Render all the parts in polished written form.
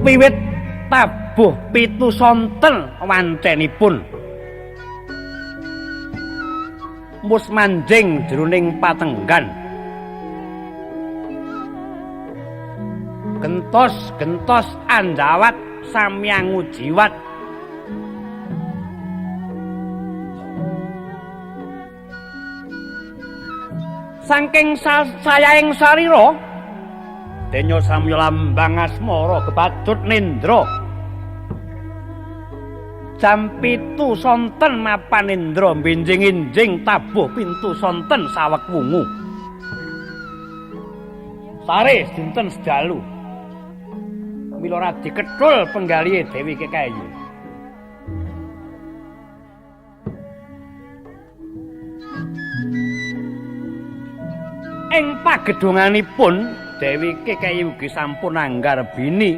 Wiwit tabuh 7 sonten wancenipun. Mus manjing jroning patenggan. Gentos-gentos anjawat samyang ngujiwat. Saking sayaing sarira denya samya lambang asmara kebacut nendra. Jam 7 sonten mapan nendra benjing-enjing tabuh pintu sonten sawek wungu. Sare dinten sedalu. Mila radi kethul penggalihe Dewi Kekayi. Ing pagedhonganipun Dewi Kekayi ugi sampun anggar bini.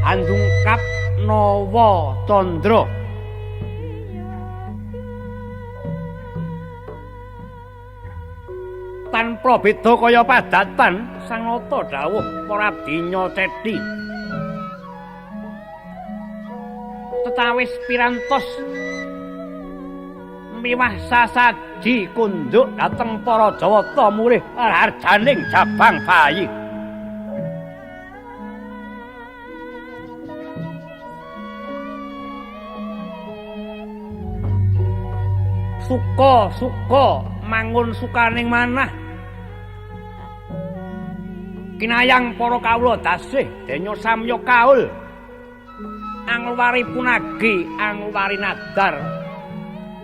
Andungkap Nawa Candra. Tanpa beda kaya padatan Sang Nata dawuh para abdinya cedhi. Tetawis pirantos miwah sasaji kunduk dhateng para Jawata mulih harjaning jabang bayi. Suka-suka mangun sukaning manah. Kinayang para kawula dasih denya samya kaul. Angluwari punagi, angluwari nadar.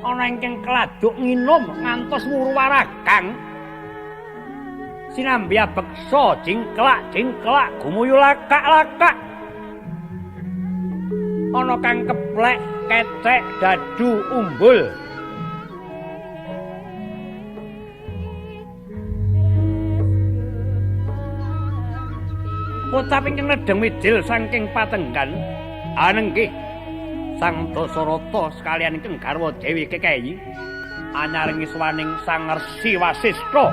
Ana ingkang keladuk nginum ngantos wurwaragang. Sinambi abeksa jingklak-jingklak gumuyu lakak-lakak. Ana kang keplek, kecek, dadu, umbul. Pocap ingkang nedheng mijil saking patenggan anenggih Sang Dasarata sekalian ingkang garwa Dewi Kekayi anyarengi swaning Sang Resi Wasista.